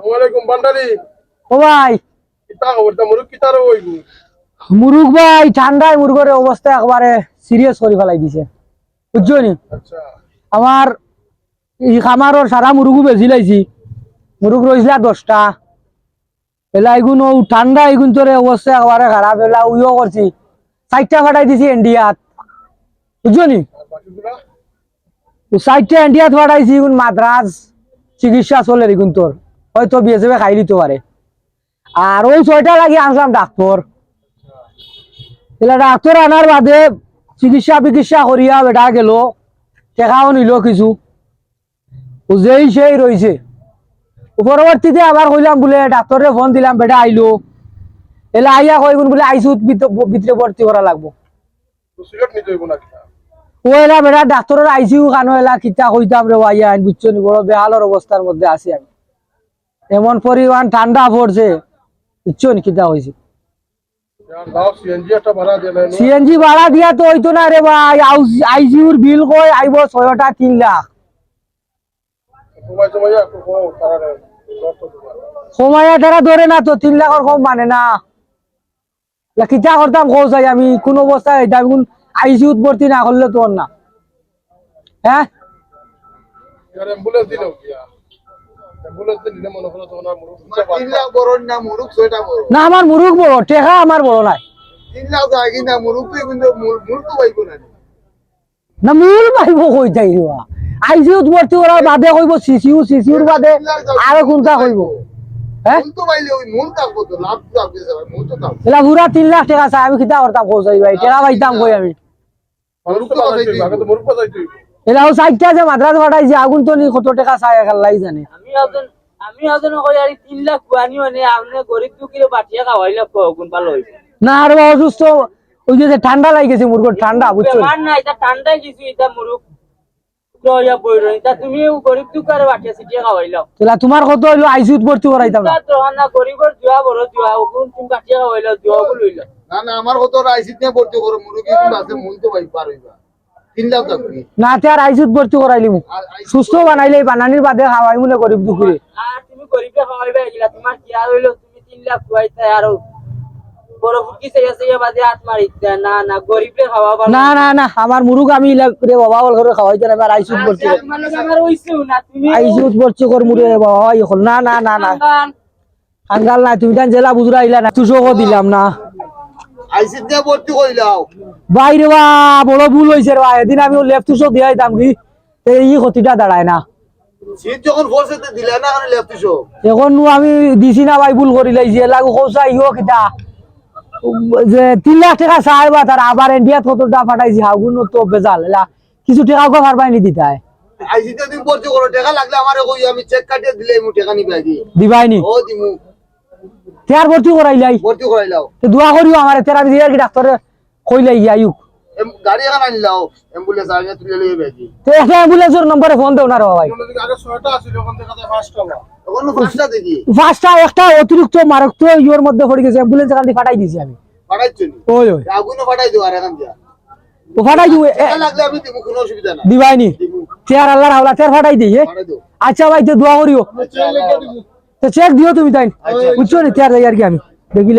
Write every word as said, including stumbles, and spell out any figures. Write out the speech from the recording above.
ওয়ালাইকুম ভান্ডারি। ও ভাই, কিতা খবর? তা মুরুগ কিতা রে অইবো? মুরুগ ভাই, ঠান্ডায় মুরগর অবস্থা একবারে সিরিয়াস করি ফালাই দিছে, বুঝছো নি? আচ্ছা। আমার ই খামারর সারা মুরুগু বেচি লাইছি। মুরুগ রইছলা দশটা। এলা ইগুন ও ঠান্ডা, ইগুন তোরে অবস্থা একবারে খারাপ। এলা উইও করছি, চাইরটা ফাটাই দিছি ইন্ডিয়াত, বুঝছো নি? আর বাকিগুলা? ও চাইরটা ইন্ডিয়াত ফাটাইছি, ইগুন মাদ্রাজ চিকিৎসা চলের ইগুন তোর, হয়তো বিএসএফ এ খাই দিতে পারে। আর ওই ছয়টা লাগি আনছলাম ডাক্তর। এলা ডাক্তর আনার বাদে চিকিৎসা বিকিৎসা করিয়া বেটা গেল, টেকাও নিল কিছু। ও যেই সেই রইছে। ও পরবর্তীতে আবার কইলাম বুলে, ডাক্তররে ফোন দিলাম, বেটা আইলো। এলা আইয়া কয় ইগুন বুলে আইসিউত ভিত-, ভিতরে ভর্তি করা লাগবো। তো সিলেট নিতে অইবো না কিতা? ও এলা বেটা ডাক্তরর আইসিইউ খানো এলা কিতা কইতাম রে ভাই, আইন বুঝছো নি, বড় বেহালর অবস্থার মধ্যে আছি আমি। এমন পরিমাণ ঠান্ডা পড়ছে, বুঝছো নি কিতা কইছি। আর দাও সিএনজি একটা ভাড়া দিয়ে নেন। সিএনজি ভাড়া দিয়া তো অইতো না রে ভাই, আইসিইউর বিল কয় আইবো ছয়টা তিন লাখ। সময় সময় একটু কম, তারা নেন। দশ তো তোমার। কমাইয়া তারা ধরে না তো, তিন লাখর কম মানে না। লা কিতা করতাম কও চাই আমি, কোন অবস্থায় এটা আমি কোন আইসিইউত ভর্তি না করলে তো আর না। হ্যাঁ, আর অ্যাম্বুলেন্স দিলেও কি আর? অ্যাম্বুলেন্স দিলে মনে করো তোমার মুরুগ দুইটা বাদ। তিন লাখ বড় না, মুরুগ ছয়টা বড়। না আমার মুরুগ বড়, টেকা আমার বড় নাই। তিন লাখ যায় কি না, মুরুগ তো কিন্তু মূল, মূল তো পাইবো না। না মূল পাইবো কই যাই রে বা? আইসিইউত ভর্তি করার বাদে কইবো সিসিইউ, সিসিইউর বাদে আরো কোনটা কইবো? হ্যাঁ? মূল তো পাইলে ওই মূল থাকবো তো, লাভ লাভ দিতে পারে, মূল তো থাকবো। এলা পুরা তিন লাখ টেকা চাই, আমি কিতা করতাম কও চাই ভাই, টেকা পাইতাম কই আমি? মুরুগ তো বাঁচাইতে হইবো, আগে তো মুরুগ বাঁচাইতে হইবো। এলা ও চাইরটা যে মাদ্রাজ ফাটাইছে, আগুন তো নি কত টেকা চাই, আল্লাহ জানে। আমি একজন, আমি একজন কই আর এই তিন লাখ কুয়ানি মানে আপনি গরিব দুঃখীরে বাটিয়া খাওয়াইলে কগুন ভালো হইবে। না আর বা অসুস্থ, ওই যে যে ঠান্ডা লাগি গেছে মুরগর, ঠান্ডা বুঝছো? বেমার না, এটা ঠান্ডায় কিছু, এটা মুরুগ তো ইয়া বই রই, তা তুমি গরিব দুঃখীরে বাটিয়া সিটিয়া খাওয়াইলাও। তাহলে তোমার কত হইলো আইসিইউত ভর্তি করাইতাম না? তা তো না, গরিবর দোয়া বড় দোয়া, ওগুন তুমি বাটিয়া খাওয়াইলাও, দোয়া ওগুন লইলাও। না না, আমার কত আইসিইউত নিয়ে ভর্তি করো, মুরগি কিন্তু আছে, মূল তো ভাই পার হইবা। তিন লাখ থাকবি। না তে আর আইসিইউত ভর্তি করাইলিমু। আর আইসিইউত সুস্থ বানাইলে বানানির বাদে খাওয়াইমু না গরিব দুঃখীরে। আর তুমি গরিবরে খাওয়াইবা এগুলা, তোমার কি আর হইলো? তুমি তিন লাখ খুয়াইতে আরো বড় ফুটকি চাইয়া চাইয়া বাদে হাত মারিতে। না না, গরিবরে খাওয়াবা না না না, আমার মুরুগ আমি ইলা রে বাবা বল করে খাওয়াইতে না, আর আইসিইউত ভর্তি কর। মানে আমার হইছেও না, তুমি আইসিইউত ভর্তি কর মুরে বাবা, ভাই হল। না না না না, খানদান। কাঙ্গাল নাই, তুমি তান জেলা বুঝরাইলা না, তুষকও দিলাম না। আইসিইউত নিয়ে ভর্তি কইলাও। বাইরে বা, বড় ভুল হইছে রে বা, এদিন আমি ও লেপ তুষক দিয়া দিতাম কি, তে ই ক্ষতিটা দাঁড়ায় না। সিট যখন পড়ছে তো দিলে না, কারণ লেপ তুষক। এখন নু আমি দিছি না ভাই, ভুল করি লাইছি, এলাগু কৌসা ইও কিতা, যে তিন লাখ টেকা চাই বা তার আবার ইন্ডিয়াত কতটা ফাটাইছি, হাগুন তো বেজাল, এলা কিছু টেকা উকা পারবাই নি দিতায়। আইসিইউত তুমি ভর্তি করো, টেকা লাগলে আমারে কই, আমি চেক কাটিয়ে দিলে আমি টেকা নিবে আগে। দিবাই নি? ও দিমু, তে আর ভর্তি করাইলাই। ভর্তি করাইলাও। তে দোয়া করিও আমারে, তে আমি দিয়ে আর কি ডাক্তারে কইলাই গিয়া আইউক। এম-, গাড়ি এখন আনিলাও, অ্যাম্বুলেন্স আগে তুলে লইবে আগে। তে একটা অ্যাম্বুলেন্সর নম্বরে ফোন দেও না রে ভাই। আগে ছয়টা আছিল, এখন দেখা যায় পাঁচটা বা। এখন পাঁচটা দেখি। পাঁচটা, একটা অতিরিক্ত মারাত্মক ইয়ের মধ্যে পড়ে গেছে, অ্যাম্বুলেন্স এখান দিয়ে ফাটাই দিছি আমি। পাঠাইছো নি? ওই ওই। আগুনও পাঠাই দেবো আর এখন দিয়া। ও ফাটাই দিব, এ, টেকা লাগলে আমি দিব, কোনো অসুবিধা না। দিবাই নি? দিব। তে আর আল্লাহর হাওলা, তে আর ফাটাই দিই, এ? পাঠাই দেবো। আচ্ছা ভাই, তে দোয়া করিও। আচ্ছা, আল্লাহ হাফেজ। তো চেক দিও তুমি তাই, আচ্ছা। বুঝছো নি? তে আর যাই আর কি আমি দেখিলে।